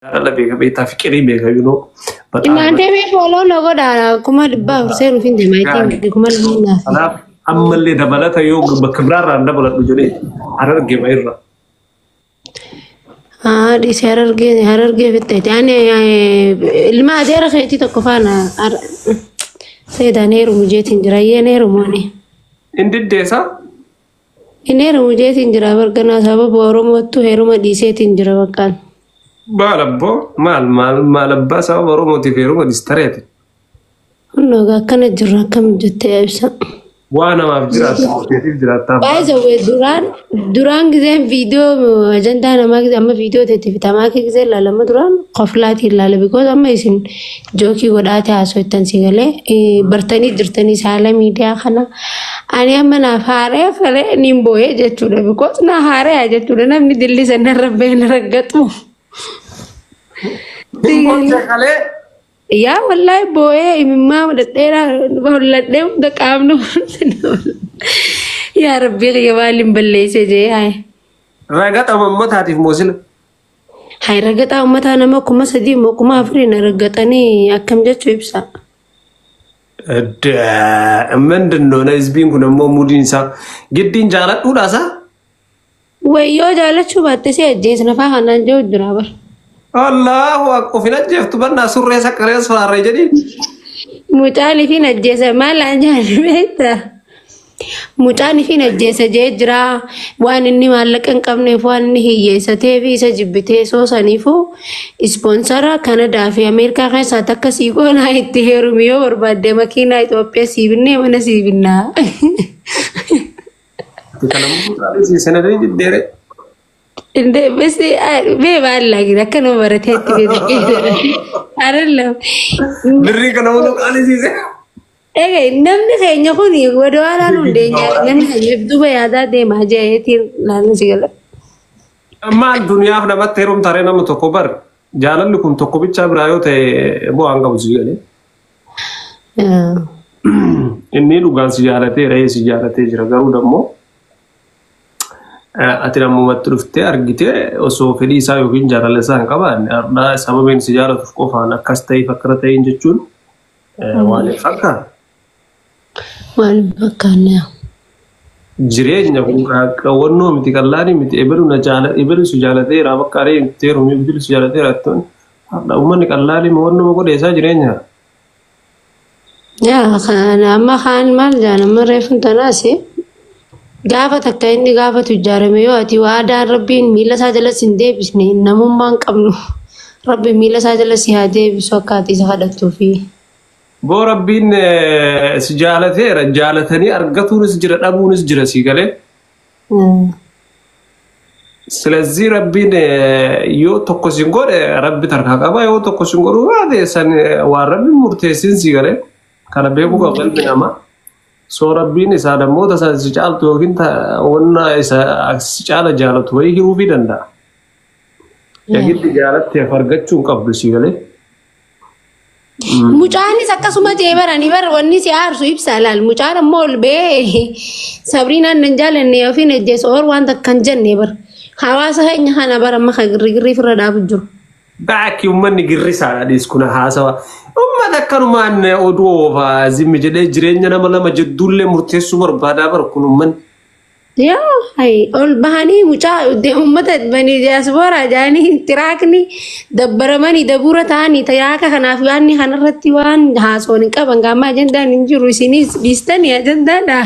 Jaalala beeka beektaa fiqirii beeka you know. Inaantee mee follow na godhaa 400,000 seenuuf hin deema. I think 2000 naaf. Kanaaf ammallee dabalata yoo bakka biraarraan dabaladhu jedhee Harargee irra. Haa, dhiisee Harargee Harargee fixxeeti. Ani ilma adeera keetii tokko faana seedaan heerumu jeetiin jira. Iyyeen heerumu ani. Inni diddeessa. Inni heerumu jeetiin jira barganaa sababa Oromootu heeruma dhiiseetiin jira bakkaan. Maal abboo, maal maal maal abbaa sababa Oromootiif heeruma dhiistareeti? Hunnoo akkana jirra, akkam jettee ibsa. Waa namaaf jiraattu murteetiif jiraattaa. By the way, duraan giseen viidiyoo ajandaa namaa gisee amma viidiyoo teetti fitamaa gisee ilaalama duraan qoflaatii ilaala, because amma isin joke godhaate haasoo si galee bartanii jirtanii saala miidiyaa kana. Ani amma naaf haaree falee niin boo'ee jechuudha, because na haaree jechuudha, namni dillisa narra bee na raggaxu. Kalee. Yaa wallaahi, boo'ee imimmaa dhedheeraa holladhee hunda qaamna. Yaa Rabbii kiyya, maaliin balleessee jee haye. Ragaxa ummataatiif moosila. Hay, ragaxaa uummataa nama 3000 moo 4000 na ragaxanii akkam jechuu ibsa. ምንድን ነው ህዝቢin kun immoo mudiin isaa giddiin jaaladhuudha isaa. Wayyoo, jaalachuu baatte si ajjeesna faa kanaan jiru jira bar. Allahu ofin ajjeeftu bannaa surree saqqaree soraarree jedhiin. Mucaan ifin ajjeesa maal aan jaallu beektaa? Mucaan ifin ajjeesa jee jira, waan inni maallaqa hin qabneef, waan inni hiyyeessatee fi isa jibbitee soosaniifu sponsor Kanadaa fi Ameerikaa keessaa takka sii goonaa, itti heerumi, yoo barbaadde makiinaa Itoophiyaa sii binnee mana sii binnaa. Kana mucaan senadanii jiddeere. እንደ በስ mee maal akka nama barateetti beekee አይደለም. Birrii kana muluu qaalisiise. Egaa namni keenya kun wada nu hundeenya, namni keenya duuba yaadaa deemaa jeetiin naannoo si gala. Maal duniyaaf namatti heerumtaree nama tokko bar jaalalli kun tokko bichaa biraa yoo ta'e bu'aan qabu si galee. Inni dhugaan si jaalatee re'ee si jaalatee jira, garuu dammoo ati namumatti dhuftee argitee osoo fedhii isaa yookiin jaalala isaa hin qabaanne har'aa sababiin si jaalatuuf qofaan akkas ta'eef akkana ta'een jechuun waan hin fakkaatu. Waan hin fakkaanne. Jireenya kun qawwannoo miti, qallaanii miti. Ebalu na jaala, ebalu si jaalateera, bakka aree teeru ebalu si jaalateera jettuun har'a uummanni qallaalii wannuma godhe isaa jireenya. Yaa kana amma kaan maal jaan amma reefuun tanaas gaafa takka inni gaafatu ijaarame yoo ati waadaan rabbiin miila isaa jala si hin deebisne, namummaa hin qabnu, rabbiin miila isaa jala si haa deebisu akka ati isa kadhattuufi. Boo, rabbiin si jaalateera, jaalatanii argatuunis jira, dhabuunis jira, si galee. ስለዚህ rabbiin yoo tokko sin godhe rabbi tarkaa qaba, yoo tokko sin godhu baate san waan rabbiin murteessin, si galee, kana beekuu qaba ilmi namaa. So rabbiin isaa dammoota isa si caaltu yookiin wanna isa si caala jaalatu wayii hiruufii danda'a. Yagitti jaalatteef argachuu hin qabdu, si galee. Mucaanis akkasuma jee baranii bar wanni si aarsu ibsa laal, mucaan ammoo ol ba'ee Sabriinaan nan jaalanne yookiin ejjeessa oor waan takka hin jenne bar, hawaasa keenya kana bara amma kan girrigirrii ofirra dhaabu jiru. Baakki uummanni girrisaadha, dhiis kuna haasawa. Uummata akkanumaan oduu oofaa zimmi jedhee jireenya nama lama jidduullee murteessuu barbaadaa bara kun uummanni. Yaa hay, ol bahanii mucaa uummata banii diyaaspooraa jaanii tiraakni dabbaramanii dabuura ta'anii tiraaka kanaaf waan kanarratti waan haasoon hin qaban gaama ajandaan hin jiru, isinis dhiistanii ajandaadha.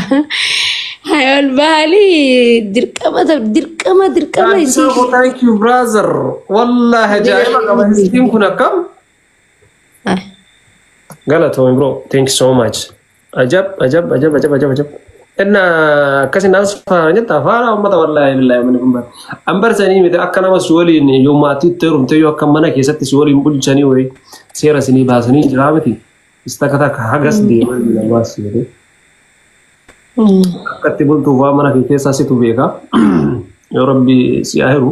Hay, ol bahanii dirqama dirqama dirqama isii. Thank you, brother. Wallahi ajaa'iba qaba histiin kun akkam. Galatoomi, bro. Thank you so much. Ajab ajab ajab ajab ajab ajab. Inna akkasin as faana jetta faana uummata, wallahi billahi mani kun bara. An barsanii miti, akka nama si waliin yoo maatiitti heerumte yoo akka mana keessatti si waliin bulchanii wayi seera sinii baasanii jiraa miti. Is takka takka hagas deeman namaas jedhee. Akka itti bultuuf waan mana kee keessaa situ beeka. Yoo rabbi si ahiru.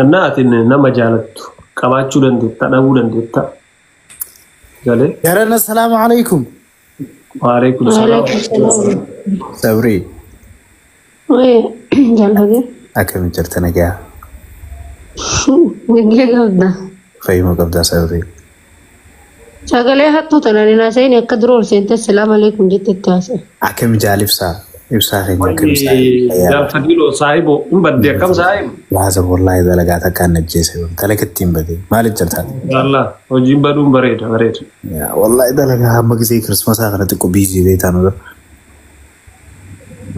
Innaa ati nama jaalattu qabaachuu dandeetta, dhabuu dandeetta. Galee. Jaran, assalaamu alaikum. Waalaikum salaam. Sabrii. Wayii jaallatee. Akkam jirta, nagaa? Nagee qabda. Fayyuma qabdaa sabrii. Sagalee hattuu tanaan hin haasa'in akka dura ol seentee salaam aleekum jette itti haasa'e. Akkam jaal ibsaa ibsaa keenya akkam ibsaa. Jaalfadiiloo saahiboo hin badde akkam saahibu. Laasa wallaahi dalagaa takkaan ajjeese dalagatti hin bade maaliif jirtaa? Yaallah hojiin baduun bareeda bareeda. Wallaahi dalagaa hamma gisee kirismasaa kana xiqqoo biizii beektaa nurra.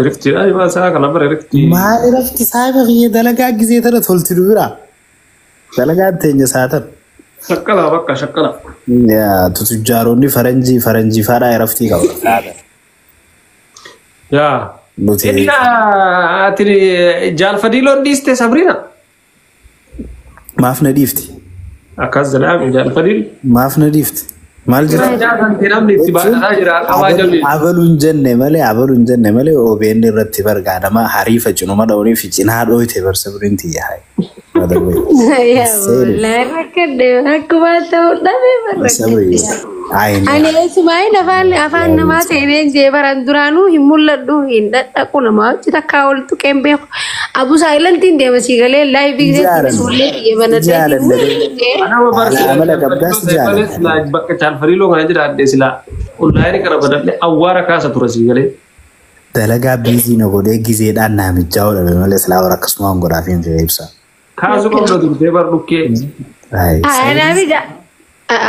Riftiidha himaa isaa kana bara riftii. Maali rafti saahiba kiyya dalagaa gisee tana tolti nu bira. Dalagaan teenya saatan. Shakkala bakka shakkala. Tutujjaaroonni faranjii faranjii faadhaa raftii qaba. Yaa. Nuti Inna ati jaalfadiiloon dhiiste Sabriina. Maaf na dhiifti? Akkas jedhame jaalfadiil. Maaf na dhiifti? Maal jira? Jaalfadii namni itti baadhataa jira qabaa jalli. Abaluun jenne malee abaluun jenne malee OBN irratti bargaa nama hariifa cinuma dha'uuniif cinaa dhooyte bar Sabriin tiyya haye. Wallaahi rakkadhe akkuma ta'u dhabee Sabrii. barrakkadhe. Ayini. Ani eessumaayeen afaan afaan namaa seeneen jee baran duraanuu hin mul'adhu hin dhadhaqu namaa hojii takkaa ol tuqeen beeku. Abu saayilantiin deema sii galee laayivii Jaalanne. sullee biyya banadhee. Jaalanne. Anama Amala qabdaas jaalladha. Bakka jaalfadiiloo kana jiraadhe silaa onlaayinii kana badadhe awwaara kaasa ture sii galee. Dalagaa biizii na godhee gizeedhaan naamichaa godhame malee silaa warra akkasumaan godhaaf hin fedhe ibsa. Kaasuu qabda turtee bar dhukkee. Anaafi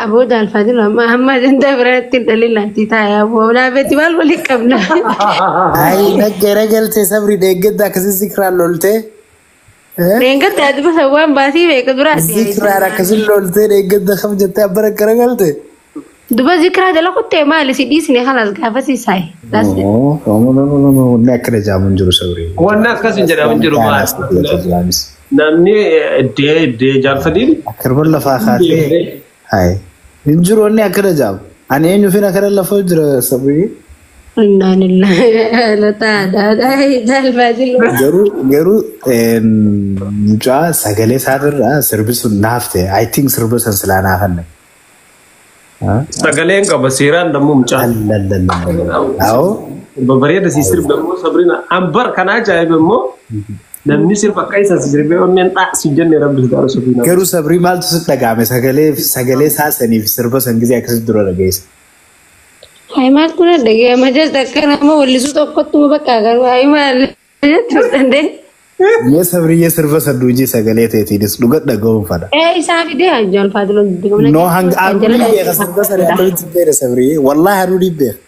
aboo jaalfadiiloo amma amma ajandaa biraatti hin dhalin laatti taa'ee aboo naafetti maal waliin qabna. Ayi naggara galtee sabri deeggadda akkasii zikraan loltee. Reengatta ati basa waan baasii beeka duraati. Zikraan akkasii loltee deeggadda kam jettee abbara gara galte. Duba zikraa jala kuttee maali si dhiisne kanas gaafasiisaayi. Wanni akkana jaamu hin jiru sabri. Wanni akkas hin jedhamu hin jiru maal. Namni iddee iddee jaalfadiin. Akkarban lafaa kaatee. Hayi. Hin jiru wanni akkana jaamu. Ani eenyuufin akkana lafa jira sabri. Innaan illaa lataa jaalfadiiloo. Garuu garuu mucaa sagalee isaatirraa sirbi sun naaf ta'e. I think sirba san silaa naafanne. Sagaleen qaba seeraan dammoo mucaa. Awoo. Bareeda si sirba immoo Sabrina. Ambar kana ajaa'iba immoo namni sirba akka isa sirbee onneen dhaa si jenne rabbi si taara Sabrina. Garuu sabrii maaltu sitti dhaga'ame sagalee sagalee isaa saniif sirba san gisee akkasitti dura dhageesse. Hayi maal kun dhaga'ama jechuudha akka nama wallisuu tokkottuma bakka garuu hayi maal jechuu danda'e. Mee sabriyyee sirba san duujii sagalee ta'eetiinis dhuga dhaga'uun fadha. Ee isaa fidee jaalfadiiloon No hanga aduu ni beeka sirba sana akkamitti beeka sabriyyee wallaahi aduu ni beeka.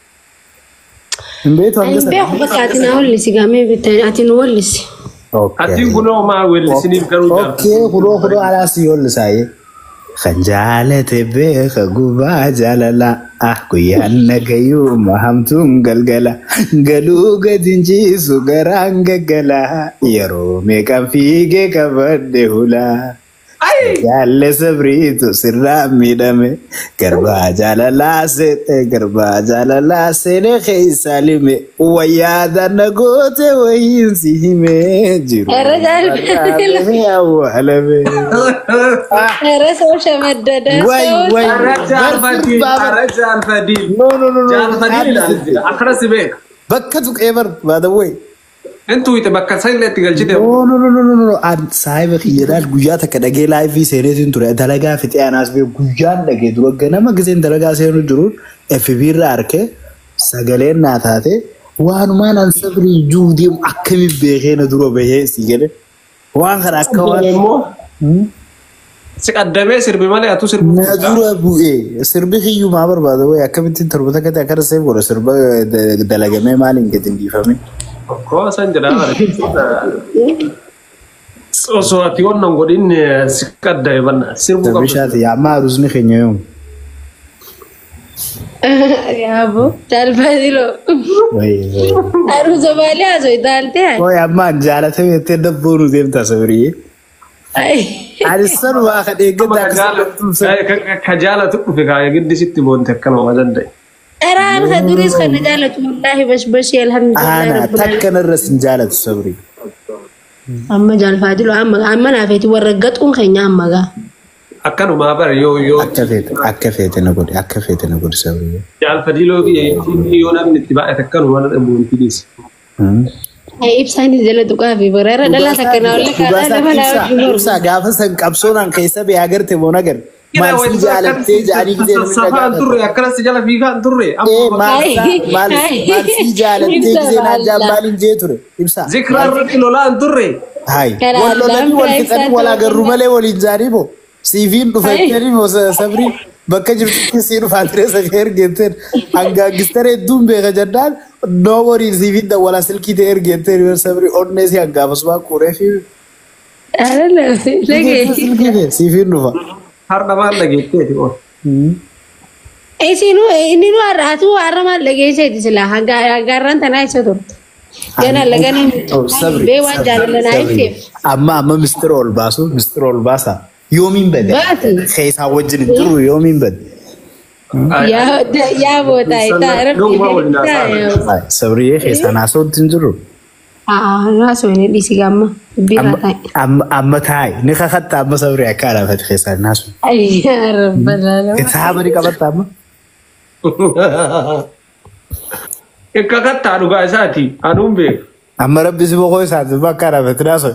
Hin beektu hanga Ani sana. beeku bakka ati na wallisi gaamee bitte ati nu wallisi. Atiin kunoo maa weellisiniif garuu Okay, kunoo kunoo alaa si yoollisaaye. Kan jaalate beeka gubaa jaalala ah guyyaan nagayuu hamtuun galgala galuu gadi hin ciisu garaan gaggala yeroo meeqaan fiigee qabadhe hulaa. Jaalle sabriitu sirraa miidhame garbaa jaalalaa seene garbaa jaalalaa seene keessa lime wayyaada na goote wayiin si hime jiru. Irra jaalladha. Awwaalame. Irra soo shamaddada. Way way. Jaalfadiin. Jaalfadiin. No no no no. Jaalfadiin akkana si beeka. Bakka tuqee bar by the way. Intu ite bakka isa illee itti galchite. No no no no no no. An saahiba kiyyadhaan guyyaa takka dhagee laayivii seeneetiin ture dalagaa fixee anaas bee guyyaan dhagee dura ganama giseen dalagaa seenu jiruun FB irra arkee sagaleen naa taate waanumaan an sabrii juu deemu akkami beekee na dura bahee si jedhe waan kana akka waan Immoo si qaddamee sirbi malee atu sirbi. Na dura bu'ee sirbi kiyyuu maa barbaada wayi akkamittiin torba takka ta'e akkana seef godha sirba dalagamee maaliin gadi hin dhiifame. Koo san jedhaa. Osoo ati wannan godhin si qaddame banna sirbuu Sirbi qabdu. shaati amma aruusni keenya yoom. Yaabo jaalfadiiloo. Wayi wayi. Aruusa maalii haasoo itaaltee Oye ammaan jaalatame jettee dabboonu deemta sabriye. Ani sanumaa kan eeggadda akkasuma. Ka jaalatu dhufe kaaya giddi sitti boonte akkanuma danda'e. Eraan ka duris kan na jaalatu wallaahi bashbashii alhamdulillah Ana rabbil takka narra sin jaalatu sabri. Amma jaalfadiiloo amma amma naafeeti warra gaxuun keenya amma gaa. Akkanumaa bara yoo yoo Akka feete akka feete na godhi akka feete na godhi sabriye. Jaalfadiiloo yoo namni itti baay'ate akkanuma na boonti dhiise. Ibsaanis jala tuqaa fi baraara dhalaa takka naa olle kaadhaa nama naa wajjin mormu. Ibsaa gaafa san qabsoonaan keessa bee agarte moo nagar maal si jaalattee jedhanii gisee namni Safaan dhagaafate. turre akkanas jala fiigaan turre. Ee maal maal si jaalattee gisee naan jaan maaliin jee ture ibsaa. Zikraa irratti lolaan turre. Hai Karaa wal lolanii wal Allaan fixanii wal agarru malee waliin jaanii moo siifiin dhufe jettanii moo sabrii bakka jirtutti sii dhufaa ture safee ergeetteen hangaangistara hedduun beeka jennaan noo wariin siifiin dawwalaa silkii ta'e ergeetteen yoo sabrii onnee si hangaafasumaan quuree fi silkii ta'e siifiin dhufa. Har'a maal dhageetteeti ol. Isinuu inni nu har'aatu har'a maal dhageesseeti silaa hangaarraan tanaa isa turte. Gana lagana bee waan jaalala naa ibseef. Amma mistira ol baasu mistira ol baasa yoomiin bade Baati. keessaa wajjin hin jiru yoomiin bade. Yaa bootaa itaa rabbi. Sabriyyee keessaan haasawutti hin jiru. Haasoo inni dhiisi gaamma biraa taa'e. Amma taa'i ni kakatta amma sabrii akka alaafate keessaan haasu. Ayyaa rabbalala. Kitaaba ni qabatta amma. Kakattaa dhugaa isaati anuun beeku. Amma rabbi si boqoo isaati bakka alaafate haasu.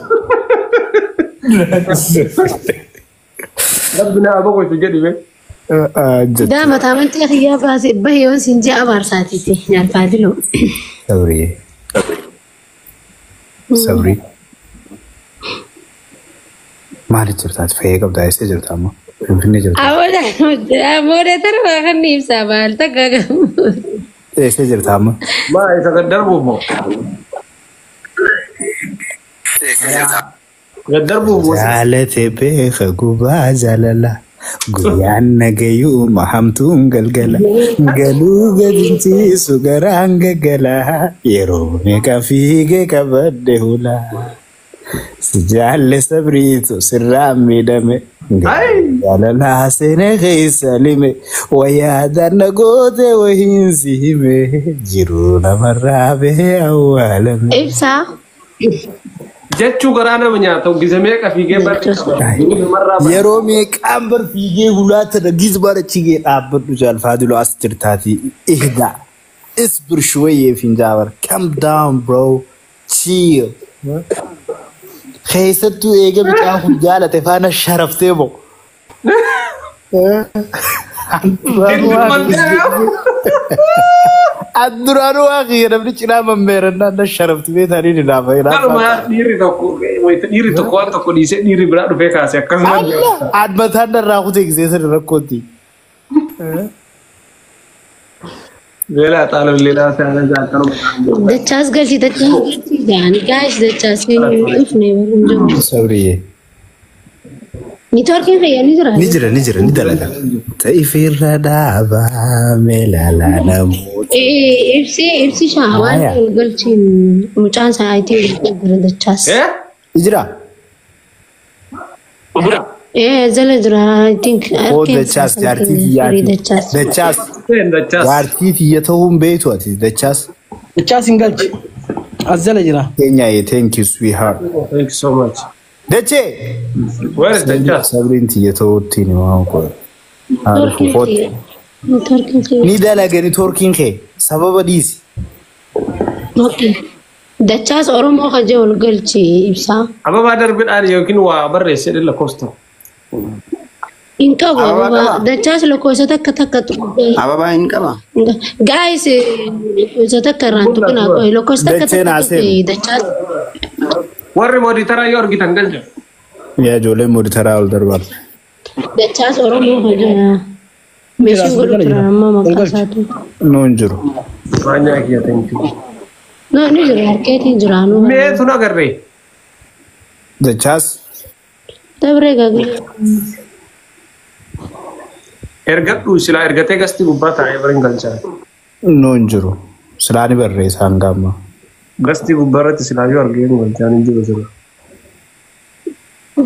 Rabbi naa boqotu jedhi bee. Daa mataa amantii kiyyaa baasee bahiyoon siin ji'a abaarsaatiiti nyaalfaadiloo. Sabriyyee. Sabrii. Maali jirtaati fayyee qabdaa eessa jirta amma? Finfinnee jirta. Amooda tarba kan ibsaa maal takka qabu. Eessa jirta amma? Maa isa gad darbuuf moo? Gad darbuuf moo? Jaalate beeka gubaa jaalala. Guyyaan nagayuu mahamtuun galgala. Galuu gadi ciisu garaan gaggala. Yeroo meeqa fiigee qabadde hula. Si jaalle sabriitu sirraa miidhame. Jaalalaa seenee keessa lime. Wayyaadaan na goote wahiin si hime. Jiruu namarraa bahee awwaalame. Ibsaa. Jechuu garaa nama nyaata gise meeqa fiigee barri qaba. Namarraa bara. Yeroo meeqaan bar fiigee hulaata dhagiis bara chigee dhaabbadhu jaalfaadilo as jirtaati. Ihda. Isbir shuwayyee finjaabar. Calm down bro. Chill. Keessattuu eega mucaa kun jaalate faana sharaftee bo. Adduraanuu waa kiyya namni cinaa mammeerannaan na sharafti beetanii ni naafa. Kanuma dhiirri tokko waan tokko dhiisee dhiirri biraa dhufee kaase akkasuma. Admataan narraa kutee gisee sana rakkootti. Beelaa xaaloo leelaa saana jaakkanuma. Dachaas galchi dachaas galchi jaani gaas dachaas dhufne baruun jiru. Sabriyyee. Niitoorkiin fayyaa ni jira. Ni jira ni jira ni dalaga. Ta'ifirra dhaabaa meelaalaa namoota. Ibsi ibsi shaawaan Maaya. galchiin mucaan isaa ayitii jira dachaas. Eh? Ni jira. Jala jira I think. Oo dachaas jaartii kiyyaati. Dachaas. Dachaas Dachaas. jaartii kiyya ta'uun beektu ati dachaas. Dachaas hin galchi. As jala jira. Keenyaayee thank you sweetheart. Thank you so much. Dachee. Where is Dachaas? Sabriin tiyya ta'uutti ni waan qo'e. Niitoorkiin kiyya. Ni dalaga niitoorkiin kee sababa dhiisi. Okay. Dachaas Oromoo kajee ol galchi ibsaa. Ababaa darbiidhaan yookiin waa barreessee lakkoofsa. Hin qabu Ababaa ababaa. qabaa? Dachaas lakkoofsa takka takka tuqu. Ababaa hin qaba. Guys, lakkoofsa takka irraan tuqinaa qoy lakkoofsa takka Dacheen takka haaseen. tuqi dachaas. Warri mooditaraa yoo argitan galcha. Yaa ijoolleen mooditaraa ol darbaa. Dachaas Oromoo kajee. Meeshaan godhu turan amma maqaa isaatu. Nuun hin jiru. Maanyaa kiyya thank you. No, ni jira harkeetiin jira anuu. Meetu nagarree. Dachaas Dabree gaagee. Ergadhu silaa ergatee gasti gubbaa taa'ee bira hin galchaa. Nuun hin jiru. Silaa ni barreessa hanga ammaa. Gasti gubbaa irratti silaa yoo argee hin galchaa hin jiru sila.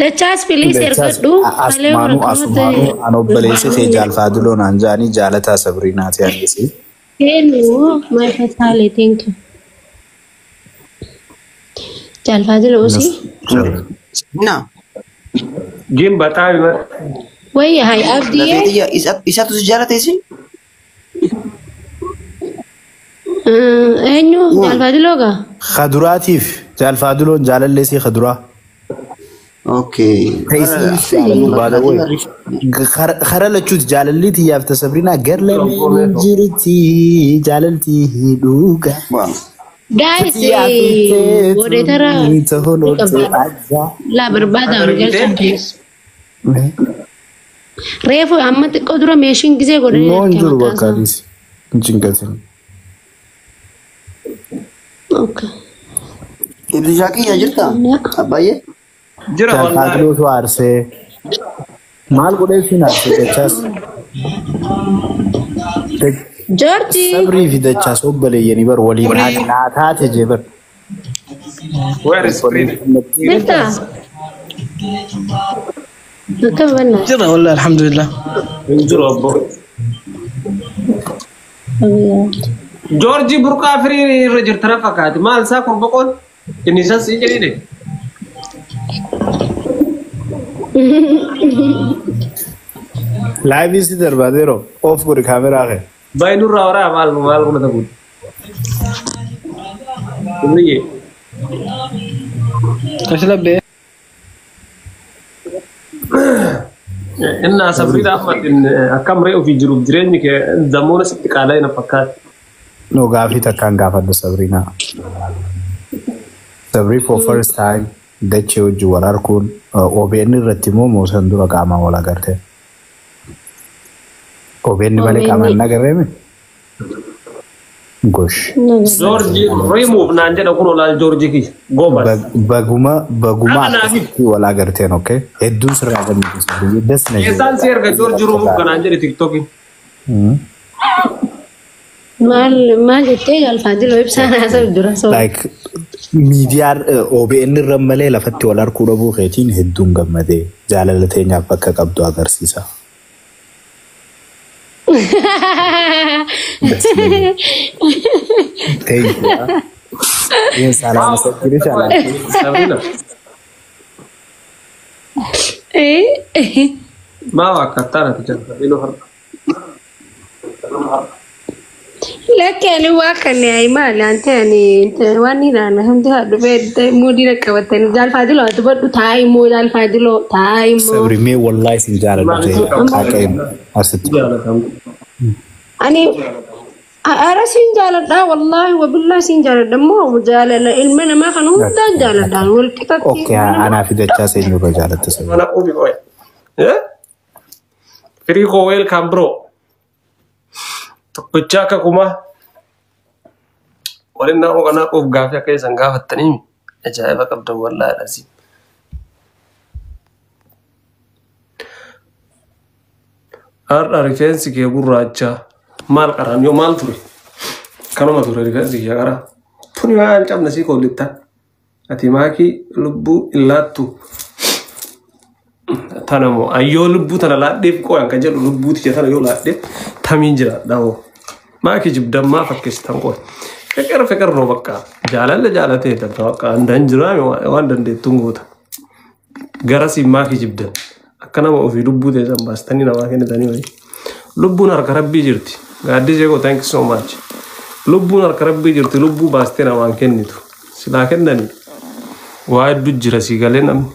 Dachaas please ergadhu. Asumaanuu asumaanuu an obboleessi kee jaalfaadiloo naan jaanii jaalataa sabriinaati anisi. Hello, my fatale, thank you. Jaalfaadiloo usii. Na. Gin baxaa Wayya hay abdiyee. Lafee xiyya isatu si jaalate isin? Eenyu Jaalfaadiloo gaa? Kaduraatiif Jaalfaaduloon jaalallee sii kaduraa. Okay. Kara lachuuti jaalalli tiyyaaf Sabrinaa gar lameen jirti jaalalti dhugaa. Guys, moderator laa barbaada ol galchaa please. Reefu amma xiqqoo dura meeshiin gisee godhanii Noon argee jiru maqaan bakka isaa. anis hin cinqatin. Okay. Ibsishaa kiyya jirta? Abbaay'ee? Jira wallaahi. Jaalfaadilootu aarsee maal godhee siin aarsee dachaas. Joorji. Sabrii fi dachaas obboleeyyanii bar waliin naa taate jee bar. Where is free? Jirta? Akkam bannaa? Jira wallahi alhamdulillah. Hin jiru obbo. Joorji burqaa firii irra jirta na fakkaati. Maal isaa kun boqoon? Inni isas si jedhine. Laayivii si darbaadeeroo off godhi kaameraa kee. Baay'ee nurraa waraa maal maal godhata kun? Kunniyye. Kashlabbee. Innaa sabriidha ammatiin akkam re'ee ofii jiruuf jireenyi kee damoona sitti qaala'ee na fakkaati. No gaafii takkaan gaafadhu Sabriinaa. Sabrii for first time dachee wajjin wal arguun OBN irratti immoo moosan dura qaamaan wal agarte. OBN malee qaamaan hin agarreemi? Gosh. Joorji remove naan jedha kun olaal Joorji kiyya. Goobas. Baguma baguma Nama naaf akkasitti wal agarteen okay? Hedduun sirraa gammadu. Das na Eessaan si erga Joorji remove kanaan jedhe TikTokiin. Maal maal jettee Jaalfaadiloo ibsaan haasa'u dura soo. Like miidiyaa OBN irra malee lafatti wal arguu dhabuu keetiin hedduun gammadee jaalala teenyaaf bakka qabdu agarsiisa. Thank you. Yes, alaamasagginu Sabrina. Maa waa akkaataa nati Jaalfaadiloo har'a. Lakki ani waa kan ayi maali ante ani waan ni naana hundi haa dhufee muudii na qabatanii Jaalfaadiloo ati badhu taa'i immoo Jaalfaadiloo taa'i immoo. Sabri mee wallahi isin jaaladhu ta'e akka asitti. Jaalatamu. Ani ara siin jaaladha wallaahi wabillaa siin jaaladha immoo jaalala ilma namaa kana hundaan jaaladha wal qixatti. Okay, anaa fi dachaa seenyurra jaalatta sabri. Mana qubi qoya. Eh? Firii koo welcome bro. Tokkicha akka kuma waliin nama kanaa quuf gaafii akka isan gaafattanii ajaa'iba qabdan wallaahi dhasii. Har'a rifeensi kee gurraacha maal qaraan yoo maal ture? Kanuma ture rifeensi kee qaraa. Tuni waan cabna sii koolittaa. Ati maakii lubbuu hin laattu. Tana moo ayyoo lubbuu tana laadheef qo'an kan jedhu lubbuu tiyya tana yoo laadheef tamiin jiraadha hoo. Maakii jibdammaa fakkeessitan qo'e. Feqer feqer noo bakka jaalalla jaalatee dadda bakka andaan jiraa waan dandeettuun goota. Garasiin maakii jibdan akka nama ofii lubbuu teessan baastanii namaa kennitanii wayii. Lubbuun harka rabbii jirti. Gaaddisee koo thank you so much. Lubbuun harka rabbii jirti lubbuu baastee namaan kennitu. Silaa kennanii waa hedduu jira sii galee namni.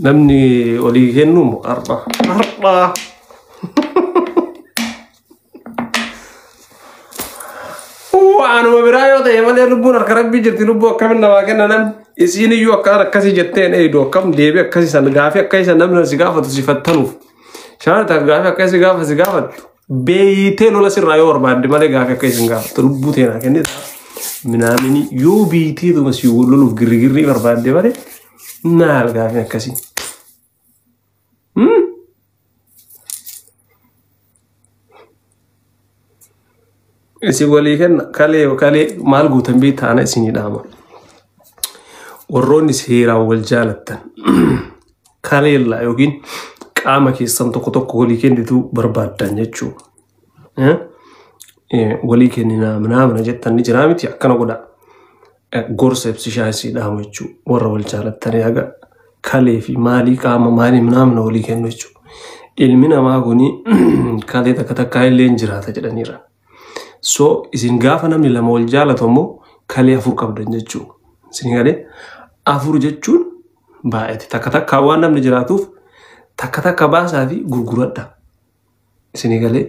Namni olii kennu har'a. Har'a. Waanuma biraa yoo ta'e malee lubbuun harka rabbii jirti lubbuu akkamiin namaa kenna namni. Isiin iyyuu akkaan akkasii jetteen eedu akkam deebii akkasii san gaafii akkasii san namni si gaafatu si fattanuuf. Shamarra gaafii akkasii gaafa si gaafattu beeyitee lola sirraa yoo barbaadde malee gaafii akkasii hin gaafattu lubbuu teenaa kennita. Minaamini yoo beeyitee dhuma si loluuf girgirrii barbaadde malee maal gaafiin akkasii. Isin walii kenna kalee kalee maal guutan beektaa ana isinii dhaama. Warroonni seeraan wal jaalattan kaleellaa yookiin qaama keessan tokko tokko walii kennitu barbaaddan jechuudha. Walii kenninaa minaamina jettan ni jiraa miti akkana godhaa. Gorsa ibsishaa isii dhaamu jechuudha. Warra wal jaalattanii haga kalee fi maalii qaama maalii minaamina walii kennu jechuudha. Ilmi namaa kuni kalee takka takkaa illee hin jiraata jedhaniira. So isin gaafa namni lama wal jaalatu ammoo kalee afur qabdan jechuudha. Isin galee afur jechuun baay'ate takka takka waan namni jiraatuuf takka takka baasaa fi gurguradha. Isin galee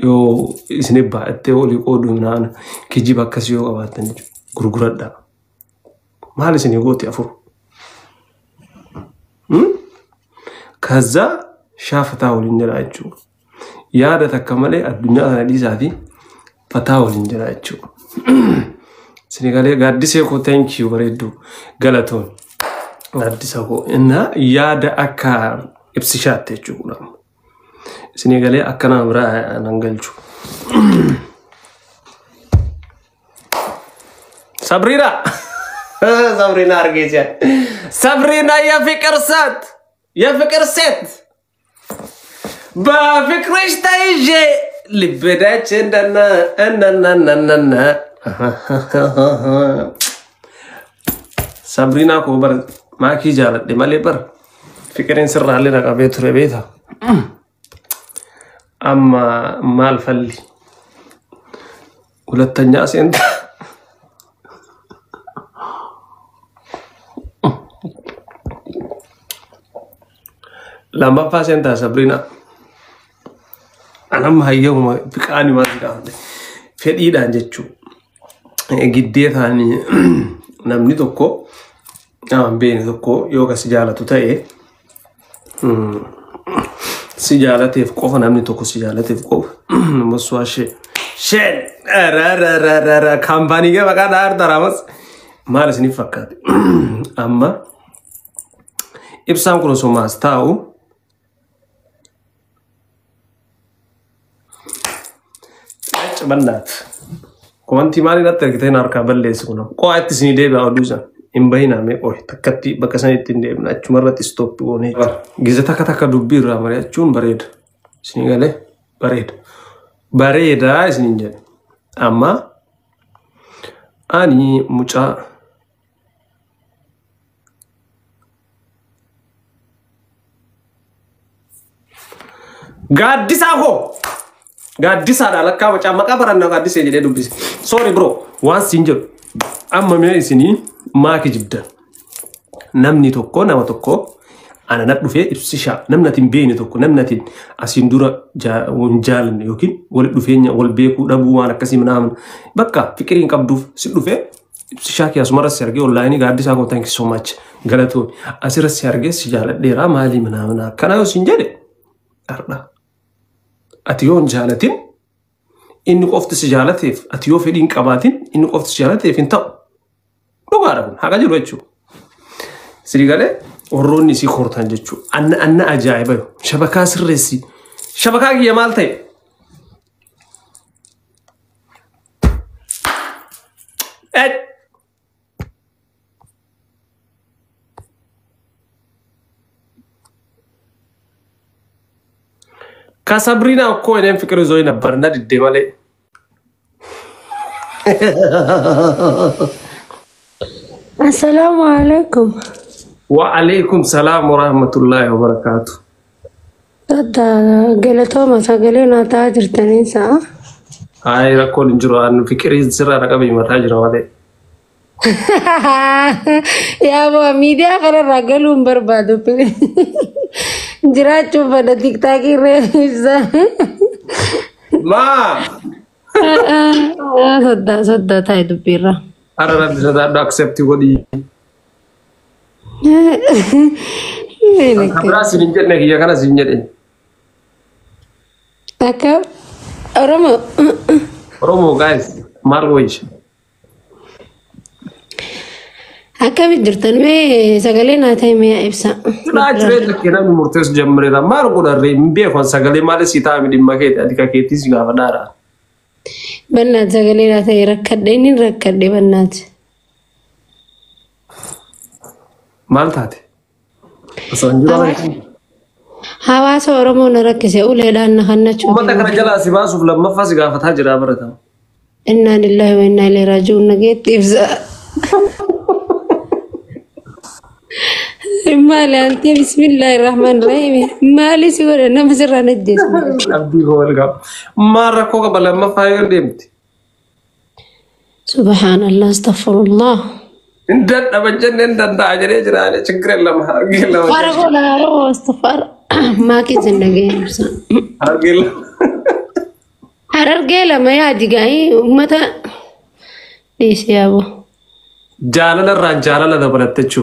yoo isin baay'attee olii qooduu naan kijiba akkasii yoo qabaattan jechuudha gurguradha. Maal isin gooti afur? ከዛ ሻፈታ waliin jira jechuudha. Yaada takka malee addunyaa kana dhiisaa fi fataa waliin jira jechuudha. Sinigalee gaaddisee koo thank you bareedduu galatoon gaaddisa koo inna yaada akka ibsishaatti jechuudha. Sinigalee akka nama biraa nan galchu. Sabriina! Sabriina argeessi. Sabriina የፍቅር ሴት የፍቅር ሴት በፍቅርሽ ተይዤ ልቤዳች እንደና እንደናናናና ሰብሪና ኮ በር ማኪ ጃለዴ መሌ በር ፍቅሬን ስራሌ ነቀቤ ቱሬ ቤታ አማ ማልፈሊ ሁለተኛ ሴንታ lammaffaa seentaa Sabrina. Anamma hayyamuma biqaani maal gaafate fedhiidhaan jechuu giddeetaan namni tokko nama hin beekne tokko yoo ka si jaalatu ta'e si jaalateef qofa namni tokko si jaalateef qofa masuwaa shee sheen kaampaanii kee maqaa dhaar taraamas maal isiniif fakkaate amma ibsaan kun osoo maas taa'u bannaat. Komantii maaliin natti argiteen harkaa balleessi kun. Qo'aa itti isinii deebi'a oduu san. Hin bahinaa mee qo'i takkatti bakka san itti hin deebina achuma irratti stoppi goonee. Gize takka takka dubbii irraa mari'achuun bareeda. Isinii galee bareeda. Bareedaa isiniin jedhe. Amma ani mucaa gaaddisaa koo gaaddisaadha lakkaa macaa maqaa barannaa gaaddisee jedhee dubbise. Sorry bro waan siin jedhu amma mee isinii maa kijibdan namni tokko nama tokko ana na dhufee ibsishaa namni ati hin beekne tokko namni ati asiin dura hin jaalanne yookiin wal dhufeenya wal beekuu dhabuu waan akkasii minaamin bakka fiqirii hin qabduuf si dhufee ibsishaa kee asumarra si argee onlaayinii gaaddisaa koo thank you so much galatoomi asirra si argee si jaaladheeraa maalii minaamin akkanaa yoo siin jedhe dhardha. Ati yoo hin jaalatin inni qofti si jaalateef ati yoo fedhii hin qabaatin inni qofti si jaalateef hin ta'u. Dhugaadha kun haqa jiru jechuudha. Sii galee warroonni isii hortan jechuudha. Anna anna ajaa'iba yoo shabakaa sirreessi. Shabakaa kiyya maal ta'e? ከሰብሪና እኮ እኔም ፍቅር ይዞኝ ነበር እና ድዴ ማሌ Assalaamu alaikum. ወአለይኩም ሰላም ወራህመቱላሂ ወበረካቱ። Tadda galatooma sagalee naa ta'aa jirtanii sa'a. አይ ረኮን እንጅሩ አን ፍቅር ስራ ረቀብ ይመታ ጅራ ማሌ Yaa boo miidiyaa kanarraa galuu hin barbaadu. Jiraachuun fedha tiktaakii irra ibsa. ማ Soddaa soddaa taa'e dubbiirra. አረ ረብ ሰዳዱ አክሰፕት ጎዲ ከብራ ሲንጀነ kiyya kana siin jedhe Akka Oromoo ኦሮሞ ጋይስ maal goyish akkamitti jirtan mee sagalee naa ta'e mee ibsa. Silaa jireenya kee namni murteessu jammareera maal godharree hin beeku sagalee maal si taa'ame dhimma keeti ati ka keetii si gaafadhaadha. Bannaat sagalee naa ta'e rakkadhe inni rakkadhe bannaat. Maal taate? Osoo hin jiru Hawaasa Oromoo na rakkise uleedhaan na kannachuu. Uummata kana jalaa si baasuuf lammaffaa si gaafataa jira baratama. Innaa lillahi wa innaa ilaihi raaji'uun nageetti ibsa. Maali antee bismillaahi rahmaan rahiim maali si godhe nama sirraa najjeessu. Abdii koo wal qaba. Maal rakkoo qaba lammaffaa yoo deemte? Subhaanallah astaghfirullah. Hin dadhaban jenne hin danda'a jedhee jira ani ችግር የለም harargee lama Fara godha haroo astaghfar. Maakii zindagee ibsa. Harargee lama. Harargee lama yaadi gaa'ii uummata dhiisee yaaboo. Jaalala irraan jaalala dabalatte jechuudha.